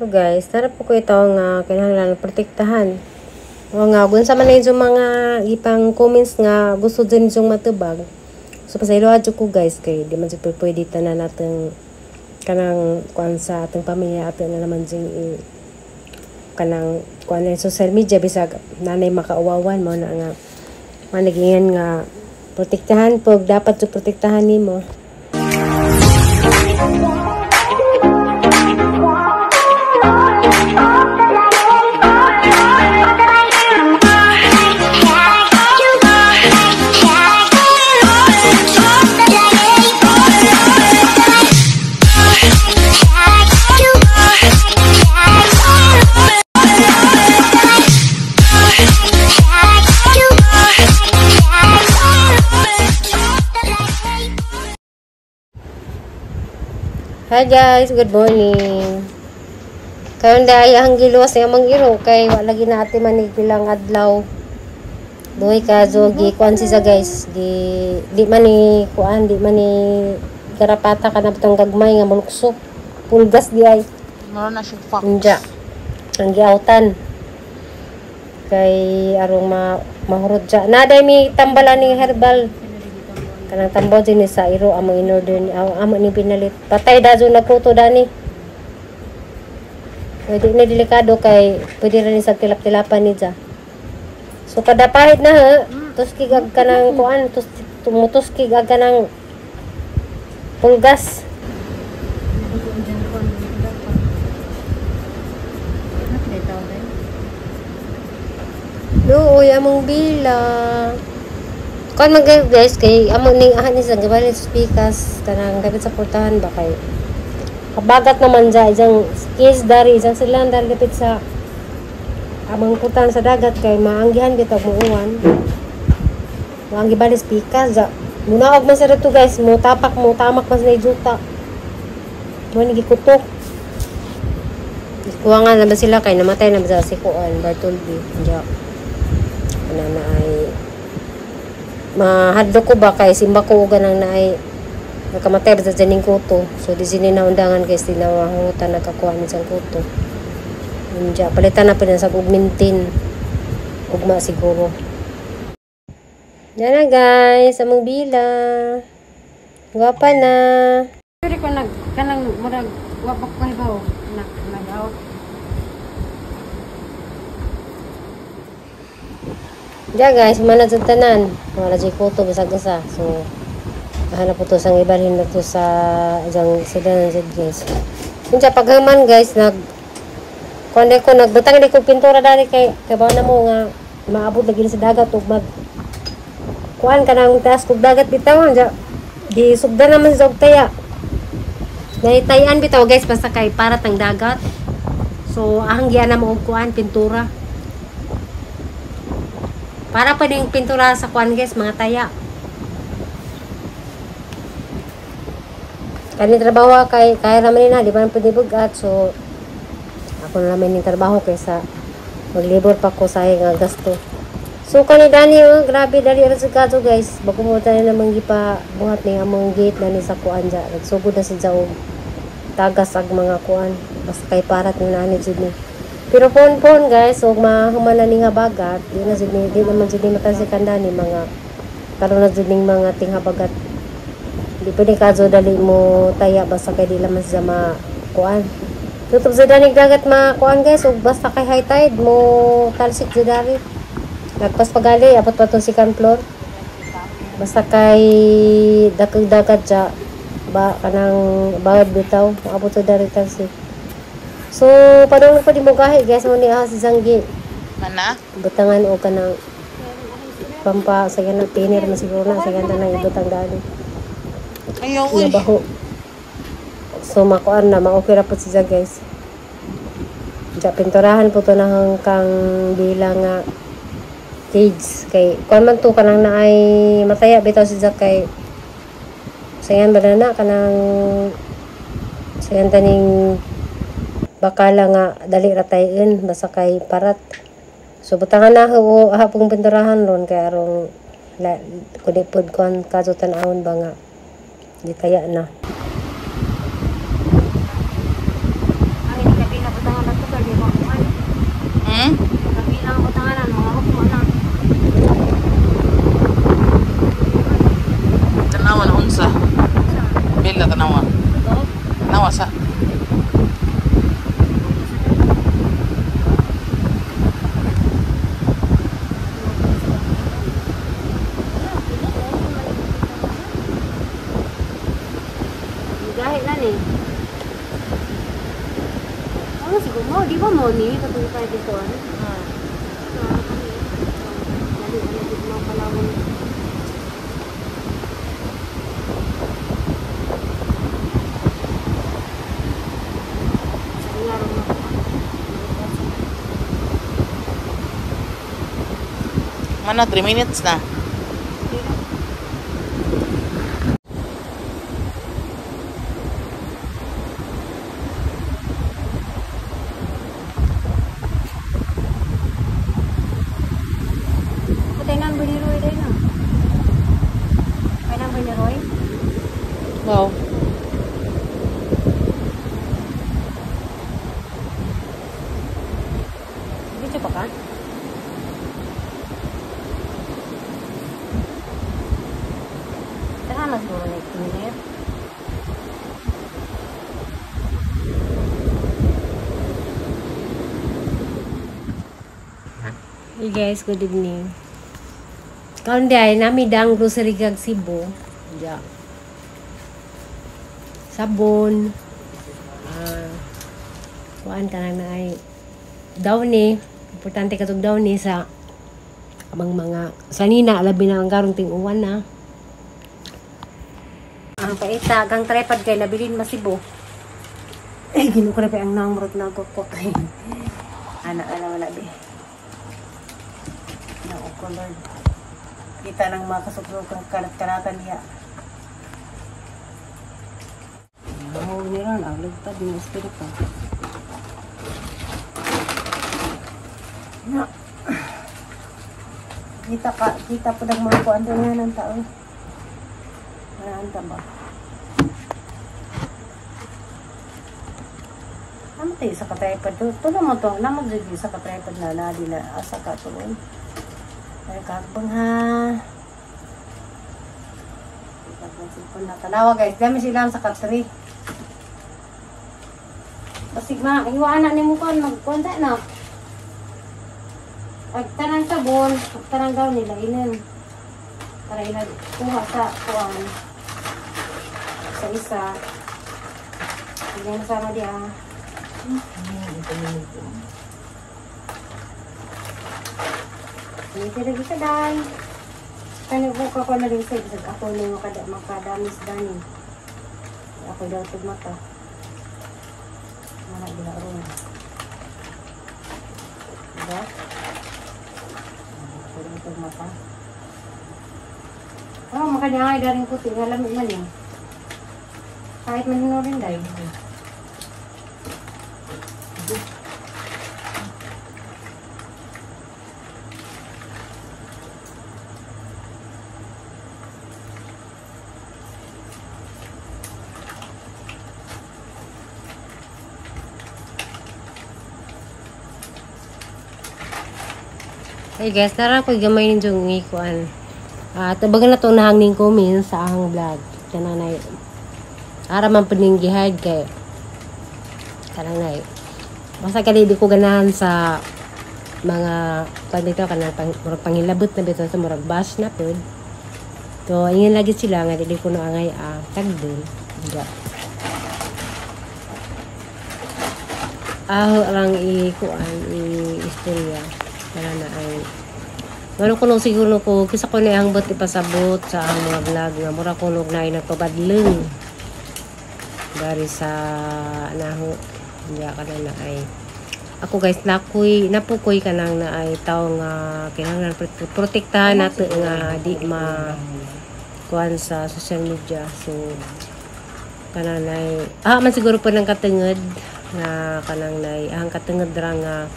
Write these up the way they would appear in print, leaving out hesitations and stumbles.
So guys, tara po ko ito nga kinahanglan protektahan. O nga gun sa man yung mga ipang comments nga gusto din yung matubag. So pasaylo adyo ko guys kay di man jud pwede tanan natong kanang kuan sa atong pamilya ato na naman jing i kanang kuan na social media bisag nanay makauwawan mo na nga managingan nga protektahan po dapat jud protektahan nimo. Hi guys, good morning. Karon dai ang giluwas nga mangiro kay wa lagi na ate manig bilang adlaw. Duhay ka jogi kuan siya guys, di man ni kuan, di man ni garapata kana butang gagmay nga mulukso. Pulgas di ay. Mura na siya fox. Unja. Ang giawtan. Kay arong mahurot ja. Naday mi tambalan ning herbal. Kanang tambaw din sa iro among in-order ni amo ni pinalit. Patay da jud nagkuto dani. Pwede na delikado kay pwede ra ni sa tilap-tilapan ni ja. So kada pahit na ha, tuskig ag kanang kuan, tumutuskig ag kanang pulgas. Luoy among bila. Kuan man guys kay amo ning ahan ni sa gibali sa pikas kanang gabit sa portahan ba kay kabagat naman ja isang case dari isang silang dari gapit sa among portahan sa dagat kay maanggihan bitaw muuwan. Maanggi bali sa pikas ja. Munaog man sa dito guys, mo tapak mo tamak man sa juta. Mo ni gikutok. Kuha nga naman sila kay namatay na ba si Kuan Bartolby ja. Ana na ay mahadlok ko ba kay simba ko og nang naay nakamatay ba sa janing kuto. So di sini na undangan guys, di na mahutan nakakuha ni sang kuto. Unja palitan na pud sa augmentin ugma siguro. Yan na guys, among bila. Gwapa na. Pero ko nag kanang murag wa pa ko kahibaw nag out. Diya guys, mana dyan tanan. Wala dyan kuto, bisag isa. So, hanap po to sang ibalhin na to sa dyan sila dyan guys. Diya, paghaman guys, nag kundi ko, nagbutang hindi ko pintura dali kay ba na mo nga maabot lagi sa dagat ug mag kuan ka ng taas kog dagat bitaw. Diya, di sugdan naman sa taya. Naitayan bitaw guys, basta kay para tang dagat. So, ahang giyan na mo og kuan, pintura. Para pa din pintura sa kuan guys, mga taya. Kani trabaho kay kaya naman nila, di ba pwede bugat. So ako na naman yung trabaho kaysa maglibor pa ko sa nga gasto. So kani dani oh, grabe dali ra sa kato guys. Bago mo tayo namang gipa buhat ni among gate na ni sa kuan ja. Nagsugod na sa jaog tagas ag mga kuan basta kay parat na nani jud ni. Pero pon-pon guys, og mahuman na ni nga bagat, di na jud ni, di naman jud ni matansikan dani mga karon na jud ning mga tinghabagat. Di pwede kadyo dali mo taya basta kay di laman siya makuan. Tutob sa danig dagat makuan guys, og basta kay high tide mo talsik jud dari. Lagpas pagali abot pa tong second floor. Basta kay dakog dagat ja ba kanang bawad bitaw, maabot sa dari talsik. So, padung pa di mo gahi guys, mo ni si Zanggi. Mana? Butangan o kanang pampa sa ganang tiner man siguro na sa ganda nang ibutang dali. Ayaw uy. Nabaho. So makuan na ma-okay ra po siya guys. Ja pinturahan po to na hangkang bilang nga cage kay kuan man to kanang naay mataya bitaw si Jack kay sayan ba na kanang sayan taning bakala nga dali ra tayin basta kay parat. So butangan na ho hapong pinturahan ron kay arong kuni pud kuan kadto tan-awon ba nga di taya na. Ang ini kabina butangan Ano siguro mo? Di ba mo ni? Katong tayo dito. Dali, ano dito mga panahon. Mana 3 minutes na. Patay na ang Roy day na. Patay na ang Roy? Wow. Video pa ka? Tara na siguro na itinir. Hey guys, good evening. Karon di ay nami dang grocery kag Cebu. Ja. Sabon. Kuan ka na ay downy. Importante katong downy sa amang mga sanina labi na ang karong ting-uwan na. Ang paita, gang tripod kay nabilin masibo. Ay, ginoo ko na pa ang nangmurot na kukwak. Ana, ana, wala bi. Nao ko, Lord. Kita ng mga kasuklok ng kalat-kalatan niya. Oo, niron. Ang lugtad ng espiritu. Na. Kita ka, kita po ng mga kuan doon nga ng tao. Wala ang taba. Amo tayo sa ka-tripod. Tulo mo to. Namo jud sa ka-tripod na nadi na asa ka tuloy. Ay kagbang ha. Cellphone na tanawa guys. Dami sila sa ka-3. Basig ma, iwaan na nimo kon magkonta na. Ag tanang sabon, ag tanang daw nila inin. Para ila kuha sa kuan. Sa isa. Hindi na sama di ah. Hindi lagi sa day. Kani ko ko na rin sa bisag ako ni makadamis dani. Ako daw tug mata. Mana dila ron. Diba? Ako daw tug mata. Oh, makanyangay daring puti nga lami man eh. Kahit man rin day. Hey guys, tara ko gamay ninyong ikuan. Tabagan na itong nahangning comments sa ahang vlog. Kanang nay. Ara man po ning gihide kay kanang nay. Basta kali di ko ganahan sa mga pag dito kanang murag pangilabot na bitaw sa murag bash na pod. So ingin lagi sila nga dili ko na angay tagdol. Diba? Aho lang ikuan i-istorya. Para na ay wala ko nung siguro ko kisa ko na ang bot ipasabot sa ang mga vlog nga mura ko nog na nagpabadlong dari sa naho hindi ka na ay ako guys nakoy napukoy ka nang na ay tao nga kinahanglan protektahan nato nga di ma kuan sa social media. So kanang nay man siguro po ng katenged nga kanang nay ang katenged ra nga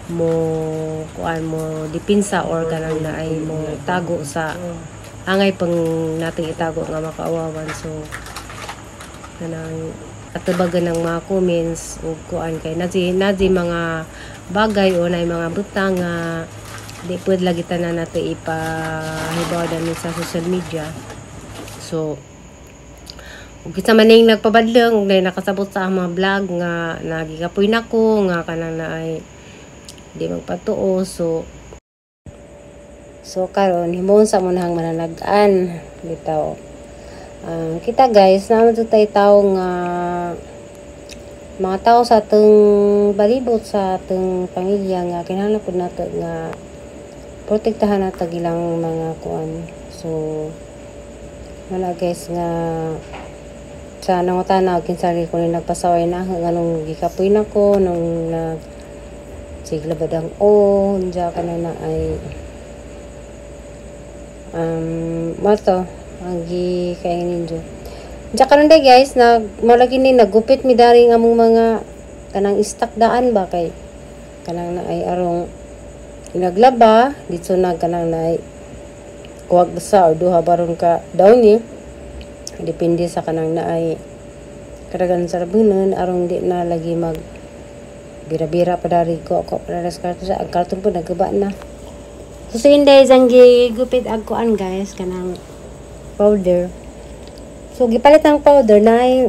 mo kuan mo dipinsa or kanang na ay mo tago sa angay pang nating itago nga makaawawan. So kanang katubagan ng mga comments ug kuan kay naji mga bagay o nay mga butang nga di pwede lagi tanan nato ipahibaw dani sa social media. So ug kita man ning nagpabadlong ug nay nakasabot sa mga vlog nga nagikapoy nako nga kanang na ay di magpatuo. So karon himuon sa munahang mananagan bitaw. Kita guys, naman to tay tawo nga mga tao sa atong balibot, sa atong pamilya nga kinahanglan pud nato nga protektahan nato ilang mga kuan. So wala guys nga sa nangutana kinsa ko ni nagpasaway na nganong gikapoy nako nung nag sigla badang o unja ka na ay mato ang gikain ninyo. Diya karon day guys, nag malagi ni nagupit mi dari ang among mga kanang stock daan ba kay kanang na ay arong naglaba dito na kanang na ay kuwag sa or duha baron ka downy, depende sa kanang na ay kadagan sa rabunan arong di na lagi mag bira-bira pa dari ko ako para sa karton sa ang karton po nagaba na. So inday ang gigupit ag kuan guys kanang powder. So gipalit ang powder na ay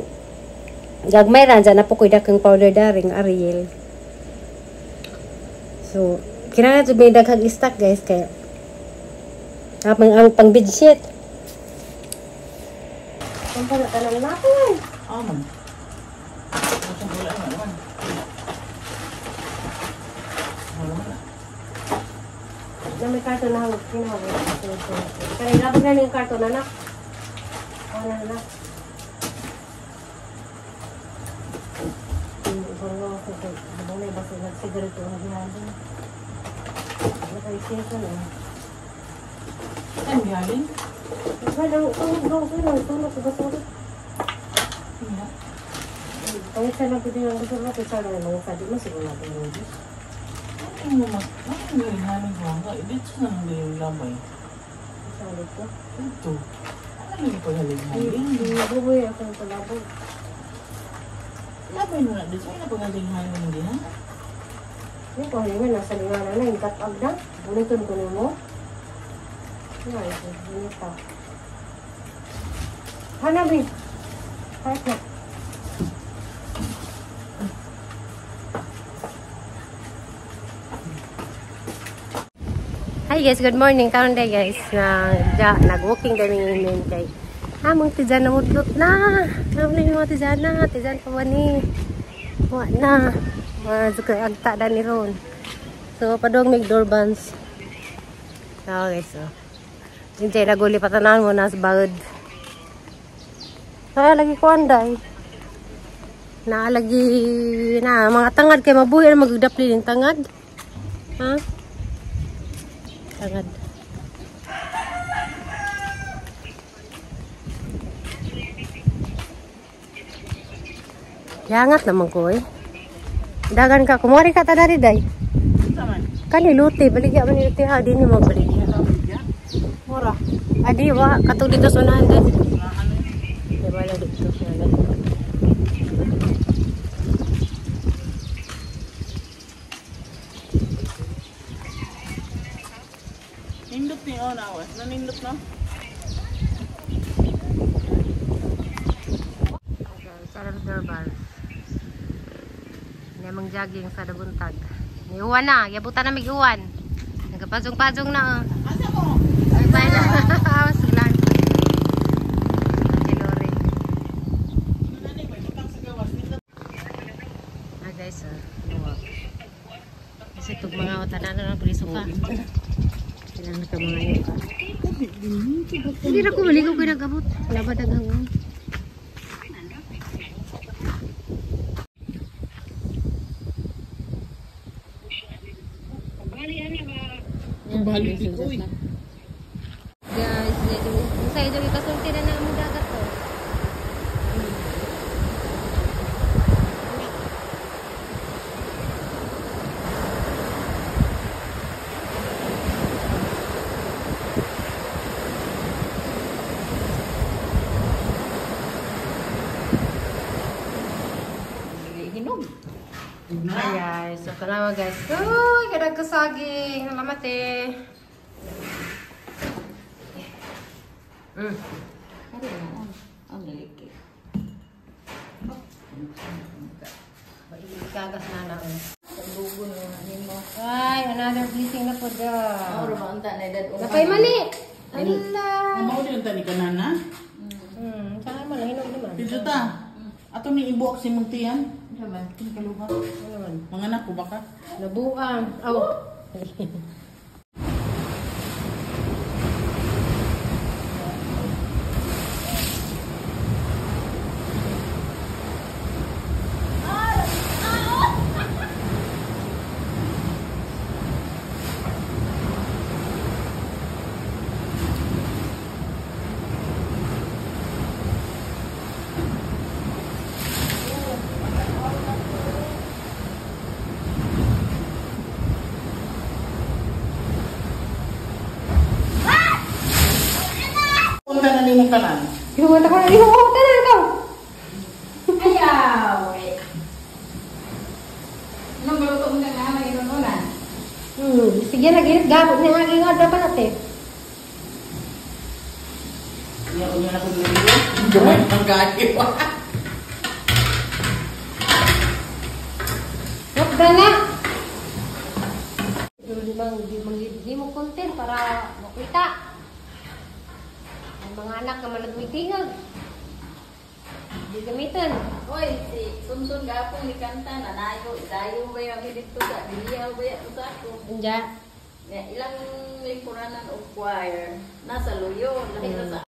gagmay ra dyan na po ko'y dakang powder daring Ariel. So kinahanglan jud may daghang stock guys kay ang pang bedsheet. Ang pala tanang natin. Ah, man. Wala man. Wala man. Na may karton na hawak. Kinahawak. Kaya labag na yung karton, anak. Ano na? Ay, bihalin? Ito. Ano yung paghaling-haling? Bubuhay ako ng palabog. Labay mo na dito. Ano paghaling-haling hindi ha? Yung paghalingan, nasa lingana na. Yung katag na. Buniton ko nimo. Ay, bunita. Hanabi! Kahit na. Hi guys, good morning. Karon day guys, na nag-walking kami ngayon kay among tizana mudlot na. Karon na yung mga tizana, tizana pa ni. Wa na. Mga agta da ni ron. So padong mig doorbans. So guys, so. Hindi naguli patanan mo nas bagod. Kaya lagi ko anday. Naalagi na mga tangad kay mabuhi na magdapli yung tangad. Ha? Tangad. Yangat naman ko eh. Dagan ka, kumari ka tadari day. Kani luti, baligya man ni luti ha, di ni mo baligya. Mura. Adi wa, katong dito sa unahan din. Di ba lang dito sa unahan. Nindot ni oh na, nanindot no. Sarap doorbell. Namang jogging sa dabuntag. Niuwan na, yabutan na mig-uwan. Nagapazong-pazong na oh. Asa mo? Bye na. Awas ulan. Lori. Ah guys, oh. Kasi itong mga tanan na lang puliso ka. Kailangan ka mga yun ka. Hindi na ko maligo ko nag-abot. Wala ba daghang? Balik ko eh. Guys, saya juga kasulti na namin dagat to. Hinog. Hi guys, so tanawa guys. Uy, kadag kasaging. Salamat eh. Ang lalaki. Ikagas na na. Ay, another blessing na po da. Napay mani. Ala. Ang mao din tani kanana. Saan mo lang hinog naman. Pidyo ta. Ato ni ibuak si mong tiyan. Ano man? Kinakaluha. Ano man? Mga anak ko baka. Nabuang. Oh. Punta na nimong tanan. Hinumunta ko na. Hinumunta na ikaw. Ayaw! Anong galuto mo na nga, may inununan? Sige na, gilit. Gamot niya nga order pa natin. Iya, unya na ko dili. Gamay pang gayo. Wag na. Limang, limang, limang content para makita. Ang mga anak na malagmitingag. Di gamitan. Hoy, si Sunsun gapong ni kanta, nanayo, idayo ba yung dito sa dilihaw ba yung sa ako. Unja. Ilang lingkuranan o choir, nasa luyo, lahi na sa